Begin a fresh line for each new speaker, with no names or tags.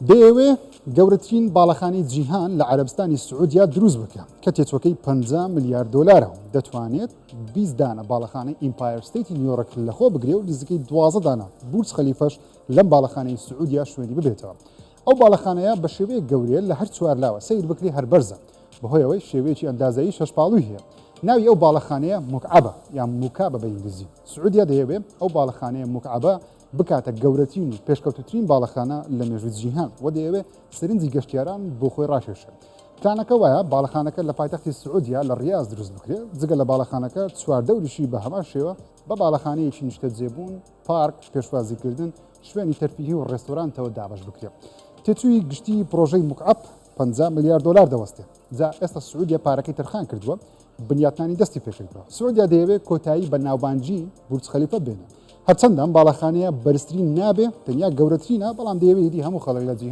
دەیەوێ گەورەترین باڵەخانەی جیهان لە عەرەبستانی سعودیا دروست بکە کە تێچوەکەی 50 ملیار دۆلارە و دەتوانێت 20 دانە باڵەخانەی ئیمپایر ستەیتی نیویۆرک لەخۆ بگرێ و نزیکەی 12 دانە بورج خەلیفەش لەم باڵەخانەی سعودیا شوێنی ببێتەوە. ئەو باڵەخانەیە بە شێوەیەک گەورەیە لە هەر چوار لاوە سەیر بکرێ هەر بەرزە بەهۆیەوەی شێوەیەکی ئەندازەیی شەشپاڵووی هەیە. ناوی ئەو باڵەخانەیە موکعەبە یان موکابە بە ئینگلیزی. سعودیا دەیەوێ ئەو باڵەخانەیە موکعەبە بکاتە گەورەترین و پێشکەوتووترین باڵەخانە لە مێژووی جیهان و دەیەوێت سەرنجی گەشتیاران بۆ خۆی ڕاکێشێت. پلانەکە وایە باڵەخانەکە لە پایتەختی سعودیا لە ڕیاز دروست بکرێت، جگە لە باڵەخانەکە چواردەوریشی بە هەمان شێوە بە باڵەخانەیەکی نیشتەجێبوون، پارک، پێشوازیکردن، شوێنی تەرفیهی و ڕێستۆرانتەوە دابەش بکرێت. تێچووی گشتیی پڕۆژەی موکعەب 50 ملیار دۆلار دەوەستێت. جا ئێستا سعودیە پارەکەی تەرخان کردووە، بنیاتنانی دەستی پێکردووە. سعودیا دەیەوێت کۆتایی بە ناوبانگی بورج خەلیفە بێنێت. هەرچەندە ئەم باڵەخانەیە بەرزترین نابێ، تەنیا گەورەترینە، بەڵام دەیەوێت ئیدی هەموو خەڵک لە جیهان.